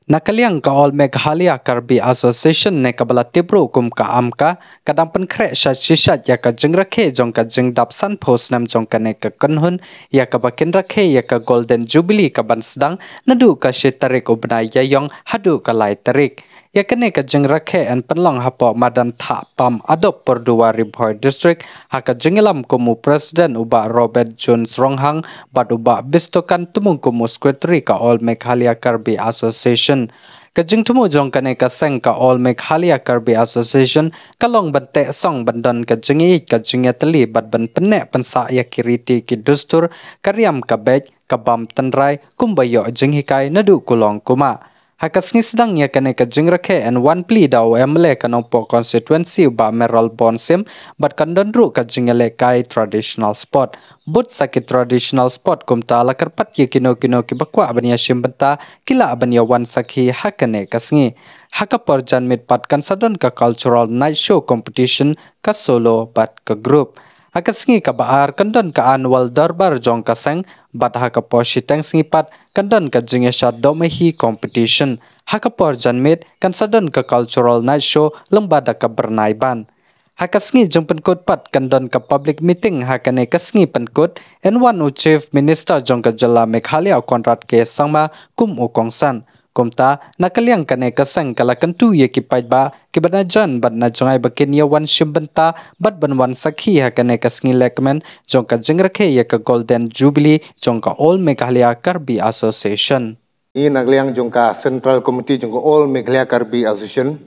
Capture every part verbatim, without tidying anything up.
Na ka liang ka All Meghalaya Karbi Association ne kaba la tip ruh kum ka AMKA, ka dang pynkhreh sha shisha ïa ka jingrakhe jong ka jingdap sanphew snem jong kane ka kynhun, ïa kaba kin rakhe ïa ka Golden Jubilee kaban sdang naduh ka shi tarik u bnai Ïaïong haduh ka lai tarik. Ïa kane ka jingrakhe yn pynlong hapoh madan Thah Pam Adop, Pyrduwar, Ri Bhoi District, ha ka jingïalam kum u President u Bah Robert Jones Ronghang bad u Bah Bistokan Tmung kum u Secretary ka All Meghalaya Karbi Association. Ka jingthmu jong kane ka seng ka All Meghalaya Karbi Association ka long ban teh song ban don ka jingïeit ka jingïatylli bad ban pynneh pynsah ïa ki riti ki dustur, ka riam ka beit, ka bam tynrai, kumba ïoh jinghikai naduh kulong kumah. Ha ka sngi sdang ïa kane ka jingrakhe yn wan plie da u MLA ka Nongpoh constituency u Bah Mayralborn Syiem bad kan don ruh ka jingïalehkai traditional sport. Bud sa ki traditional sport kumta la kyrpad ïa kino kino kiba kwah ban ïashim bynta ki lah ban ïawan sakhi ha kane ka sngi. Ha ka por janmiet pat kan sa don ka cultural night show competition, ka solo bad ka group. Ha ka sngi kaba ar kan don ka annual dorbar jong ka seng bad ha ka por shiteng sngi pat kan don ka jingïashad dohmahi competition. Ha ka por janmiet kan sa don ka cultural night show lyngba da ka byrnai band. Ha ka sngi jingpynkut pat kan don ka public meeting ha kane ka sngi pynkut, yn wan u Chief Minister jong ka jylla Meghalaya u Conrad K Sangma kum u kongsan. Kumta, na ka liang kane ka seng ka la kyntu ïa ki paidbah kiba na jan bad na jngai ba kin ïawan shim bynta bad ban wan sakhi ha kane ka sngi lehkmen jong ka jingrakhe ïa ka Golden Jubilee jong ka All Meghalaya Karbi Association. Ngi na ka liang jong ka Central Committee jong ka All Meghalaya Karbi Association,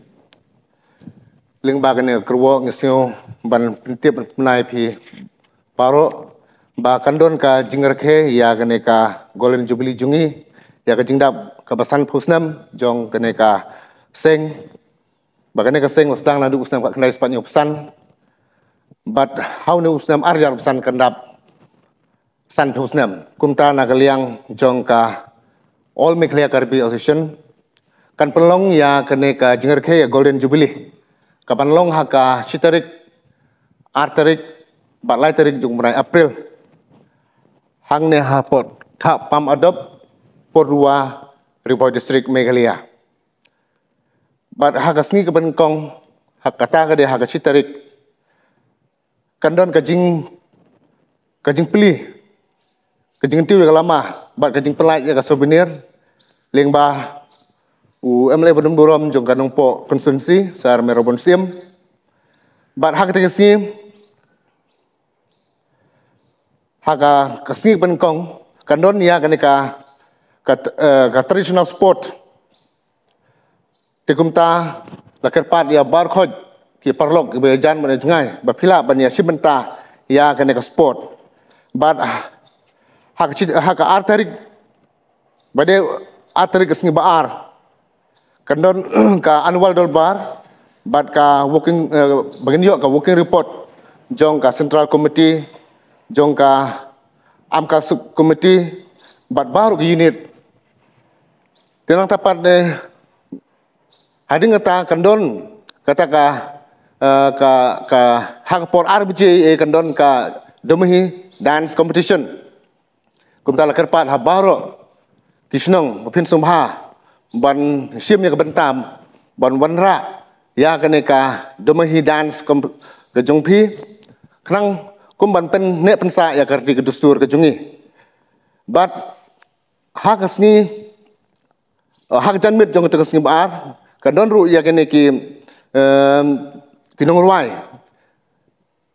lyngba kane ka kyrwoh ngi sngew ban pyntip ban pynai phi baroh ba kan don ka jingrakhe ïa kane ka Golden Jubilee jong ngi, ïa ka jingdap kaba sanphew snem jong kane ka seng. Ba kane ka seng u sdang naduh u snem khatkhyndai spah hynñiewphew san bad ha une u snem arhajar arphew san kan dap sanphew snem. Kumta na ka liang jong ka All Meghalaya Karbi Association kan pynlong ïa kane ka jingrakhe ïa Golden Jubilee kaban long ha ka shi tarik, ar tarik bad lai tarik jong u bnai April, hangne hapoh Thah Pam Adop, Pyrduwar, Ri Bhoi District, Meghalaya. Bad ha ka sngi kaba nyngkong, ha kata ka dei ha ka shi tarik, kan don ka jing, ka jingplie, ka jingtiew ïa ka lama bad ka jingpynlait ïa ka souvenir lyngba u MLA badonburom jong ka Nongpoh constituency, Sir Mayralborn Syiem. Bad ha kata ka sngi, ha ka, ka sngi kaba nyngkong kan don ïa kane ka, ka, eh, ka traditional sport. Te kumta la kyrpad ïa baroh khoit ki paralok kiba ïajan bad ïajngai ba phi lah ban ïashim bynta ïa kane ka sport. Bad ha ka shi, ha ka ar tarik, ba dei ar tarik ka sngi ba ar, kan don ka annual dorbar bad ka working, eh, ba ngin ïoh ka working report jong ka Central Committee, jong ka AMKA Sub Committee bad baroh ki unit. Te nangta pat de, hadien kata kan don kata ka, eh, ka, ka ha ka por ar baje kan don ka Domahi dance competition. Kumta la kyrpad ha baroh ki shnong ba phin sngewbha ban shim ïa ka bynta ban wanrah ïa kane ka Domahi dance comp-, ka jong phi, khnang kum ban pynneh pynsah ïa ka riti ka dustur ka jong ngi. Bad ha ka sngi, eh, ha ka janmiet jong kata ka sngi ba ar, kan don ruh ïa kine ki, em, ki nongrwai,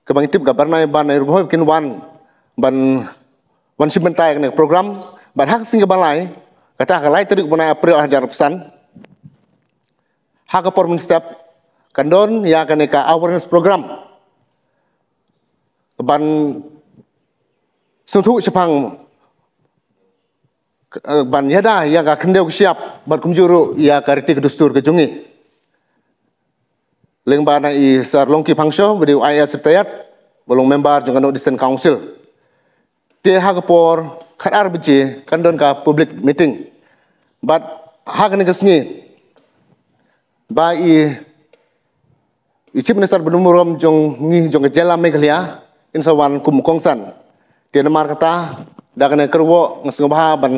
kaba ngi tip ka byrnai band na Ri Bhoi kin wan ban wan shim bynta ïa kane ka program. Bad ha ka sngi kaba lai, kata ka lai tarik bnai April arhajar arphew san, ha ka por mynstep kan don ïa kane ka awareness program ban sngewthuh shaphang, eh, ban ïada ïa ka khyndew ka shyiap bad kumjuh ruh ïa ka riti ka dustur ka jong ngi. Lyngba na i Sir Longki Phangsho, ba dei u IAS retired, ba long member jong ka North Eastern Council. Te ha ka por khatar baje kan don ka public meeting. Bad ha kane ka sngi ba i, i Chief Minister badonburom jong ngi jong ka jylla Meghalaya in sa wan kum u kongsan. Te namar kata da kane ka kyrwoh nga sngewbha ban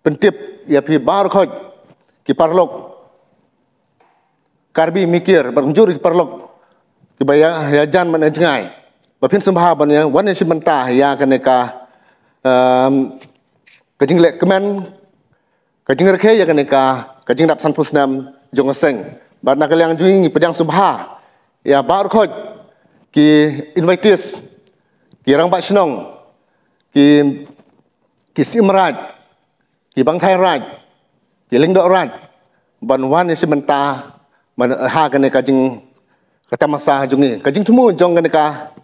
pyntip ïa phi baroh khoit ki paralok Karbi Mikir bad kumjuh ki paralok kiba ïa, ïajan ban ïa jngai. Ba phin sngewbha ban ïa wan ïa shim bynta ïa kane ka, em, ka jingleh kmen, ka jingrakhe ïa kane ka, ka jingrep sanphew snem jong ka seng. Bad na ka liang jong ngi pdiang sngewbha ïa baroh ki invitees, ki rangbah shnong, ki, ki Siem Raij, ki Bangthai Raij, ki Lyngdoh Raij, ban wan ïa shim bynta, ban ha kane ka jing, ka tamasa jong ngi. Ka jingthmu jong kane ka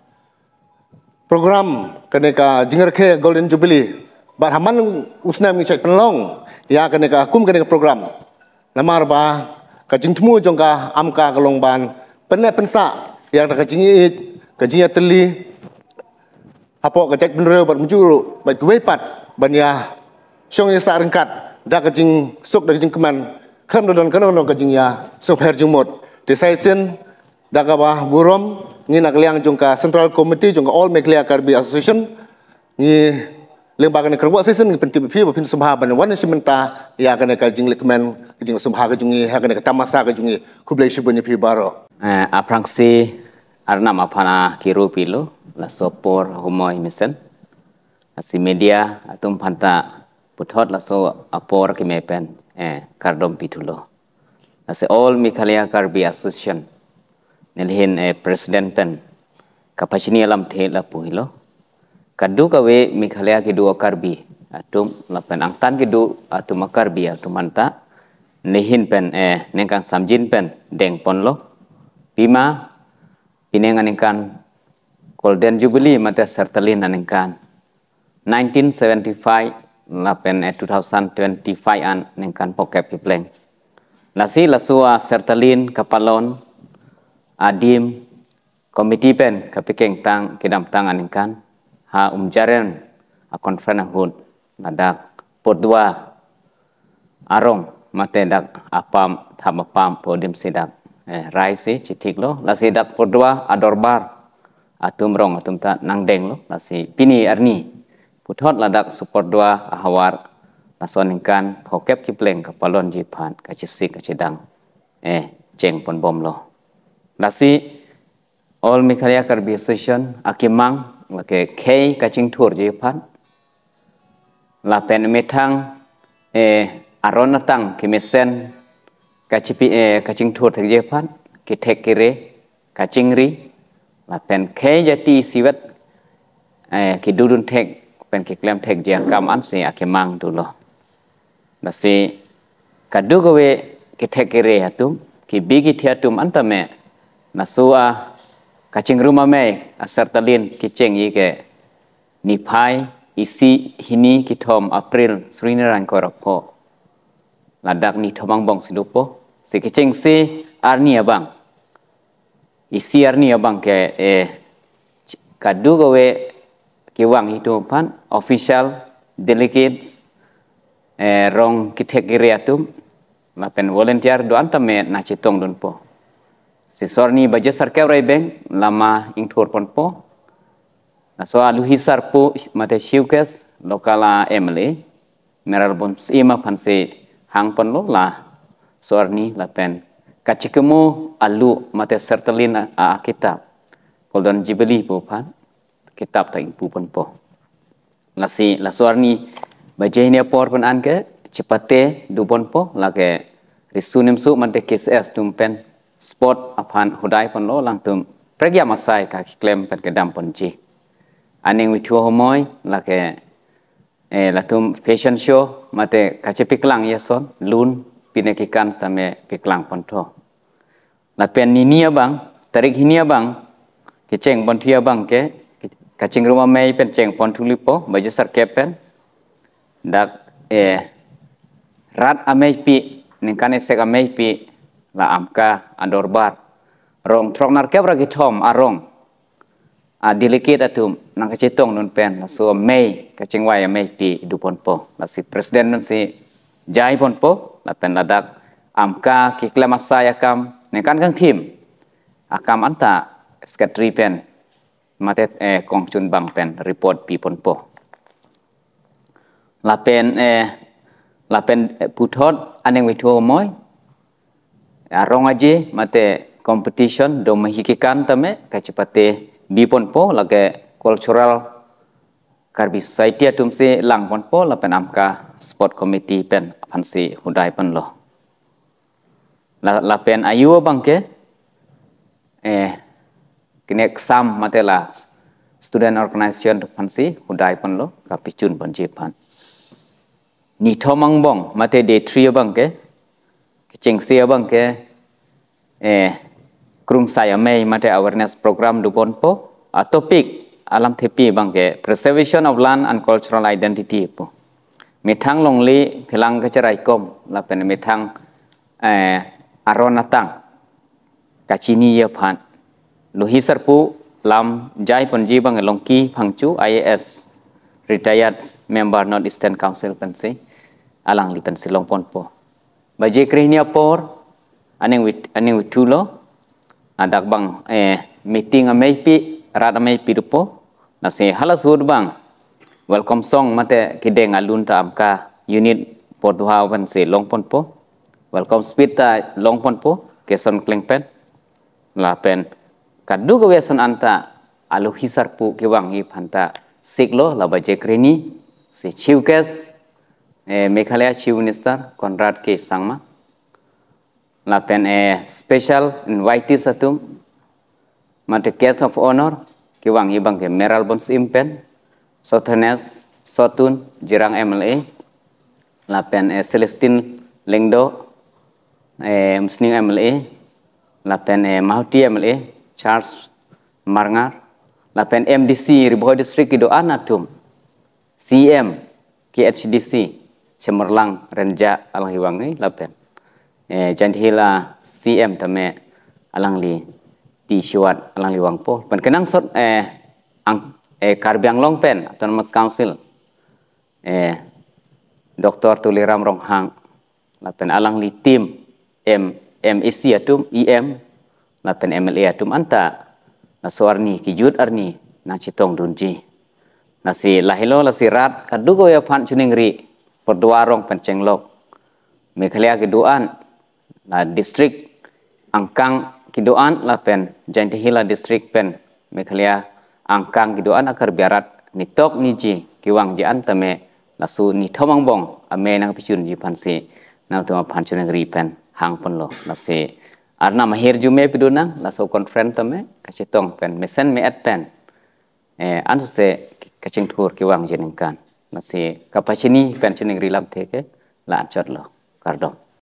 program, kane ka jingrakhe Golden Jubilee. Bad ha man u snem ngi shait pynlong ïa kane ka, kum kane ka program. Namar ba ka jingthmu jong ka AMCA ka long ban pynneh pynsah ïa ka jingïeit, ka jingïatylli hapoh ka jaitbynriew bad kumjuh ruh bad kiwei pat ban ïa shong ïa sah ryngkat da ka jingsuk da ka jingkmen, khlem da don kano kano ka jingïasngewpher jingmut. Te sa shisien da kaba burom, ngi na ka liang jong ka Central Committee jong ka All Meghalaya Karbi Association, ngi lyngba kane ka kyrwoh shisien ngi pyntip ïa phi ba phin sngewbha ban wan shim bynta ïa kane ka jingleh kmen, ka jingsngewbha ka jong ngi ha kane ka tamasa ka jong ngi. Khublei shibun ïa phi baroh. Eh, aphrangsi arnam aphana ki ruh phi lo, la sopor humoi mesen. Asi media atum phanta puthot la so apor ki mepen, eh, kardom phi thulo. Asi All Meghalaya Karbi Association, nelihin, eh, president pen, ka pachini alam the la pu hilo. Kadu kawe Meghalaya ki du Karbi atum, la pen angtan ki du atum Karbi atum anta, nelihin pen, eh, nengkang samjin pen deng pon lo. Pima pineng anengkan Golden Jubilee mate Sertalin anengkan nineteen seventy-five, la pen, eh, two thousand twenty-five an nengkan phokep ki pleng. Lasi la sua Sertalin ka palon adim komiti pen ka pikeng tang kidam tang anengkan ha Umjaren a conference hut, la dak pordua arong mate dak apam thap apam podim sidak, eh, rai si chitik lo, lasi dak pordua adorbar atum rong atum ta nang deng lo, lasi pini arni puthot la dak supordua ahawar, la so nengkan phokep ki pleng ka palon jiphan ka chisik ka chidang, eh, cheng pon bom lo. Lasi All Meghalaya Karbi Association aki mang la ke khei ka chingthur jiphan, la pen methang, eh, aron atang ki mesen ka chipi, eh, ka chingthur thek jiphan, ki thek ki re, ka chingri, la pen khei jati siwet, eh, ki dudun thek pen ki klem thek jia kam an si aki mang tu lo. Lasi kadu kawe ki thek ki re atum, ki bi ki thia atum anta me, na sua ka chingrum amei a Sertalin ki cheng i ke niphai isi hini ki thom April srini rang ko rakpho. La dak ni thomang bong sidupo, si ki cheng si arni abang. Isi arni abang ke, eh, kadu kawe ki wang hitu phan, official, delegates, eh, rong ki thek ki re atum, la pen volunteer du anta me na chitong dunpo. Si sorni baje sarkep rai beng, lama ingthur ponpo. Na so alu hisar pu mate showcase, local a M L A. Meral bun sima phan si hang pon lo la sorni la pen. Ka chikemo alu mate Sertalin a, a kitab Golden Jubilee pu phan kitab ta ing pu pon po. Lasi la sorni baje ni apor pon an ke chipate du pon po la ke risu nimsu mate K S S tum pen sport aphan hudai pon lo lang tum pregya masai ka ki klem pen ke dam pon ji. Aning withu homoi la ke eh, latum fashion show, mate kache piklang ya son, lun, pine ki kan same piklang pon tho. La pen ni ni abang, tarik hini abang, ki cheng pon thu abang ke, ka chingrum amei pen cheng pon thu lipo, baje sarkep pen, dak, eh, rat amei pi, ningkan esek amei pi, la AMCA, adorbar, rong throk narkep ra ki thom, arong, a delegate atum nang ka chetong nun pen la so mei ka chingwai mei ti du pon po la si president nun si jai pon po la pen la dak AMCA ki klem asai akam nengkan kang thim akam anta secretary pen mate, eh, kong chun bang pen report pi pon po. La pen, eh, Lapen puthot aneng withu moi. Arong aji mate competition do mahikikan tame kachipate bipon po lake cultural Karbi Society atum si langpon po lapen amka sport committee pen aphan si hudai pon lo. La, lapen ayu abang ke, eh, kine exam mate la student organization aphan si hudai pon lo, kapichun pon ji aphan. Nithom angbong mate day three abang ke, kechengsi abang ke, eh, krungsai amei mate awareness program dupon po, a topic alam thepi abang ke preservation of land and cultural identity po. Methang longli phelang kecherai kom, lapen methang, eh, aron atang kachini ya phan. Luhi sarpu lam jai pon ji abang Longki Phangchu I A S, retired member North Eastern Council pensi alangli pensi longpon po. Baje krehni apor, aneng wit, aneng withu lo, adak bang, eh, meeting amei pi, rat amei pi dupo, nasi hala sud bang, welcome song mate kideng alun ta amka unit por duha pensi longpon po, welcome speech ta longpon po, keson klengpen, lapen, kadu kewe son anta, aluhi sarpu kewang i phanta, siklo, la baje krehni, si chief guest, eh, Meghalaya Chief Minister Conrad K Sangma. Lapen, eh, special invitees atum, mate guest of honor, kewang i abang ke Mayor Albon Syiemlieh, Sothenes Sohtun, Jirang M L A, lapen, eh, Celestine Lyngdoh, eh, Umsning M L A, lapen, eh, Mawhati M L A, Charles Marngar, lapen M D C Ri Bhoi District kido-an atum, C M, K H D C, Cemerlang Rynjah alangli wang ni lapen, eh, Jaintia Hills C M tame alangli ti siwat alangli wang po. Pen kenangsot, eh, ang, eh, Karbi Anglong pen Autonomous Council, eh, Doctor Tuliram Ronghang, lapen alangli team M, M A C atum, E M, lapen M L A atum anta, laso arni, kijut arni, nangchetong dunji. Lasi lahelo lasi rat, kadu kewe aphan chuningri, por dua rong pen chenglok. Meghalaya kido-an, la district angkang kido-an lapen Jaintia Hills District pen Meghalaya angkang kido-an a Karbi arat nitok niji kewang ji an tame laso nithom angbong amei nangpichun ji aphan si nangtum aphan chuningri pen hangpon lo lasi arnam ahirjume pidun nang laso conference tame kachetong pen mesen me-et pen, eh, ansose kachingthur kewang ji ningkan lasi kapachini pen chuningri lamthe ke la anchot lo. Kardom.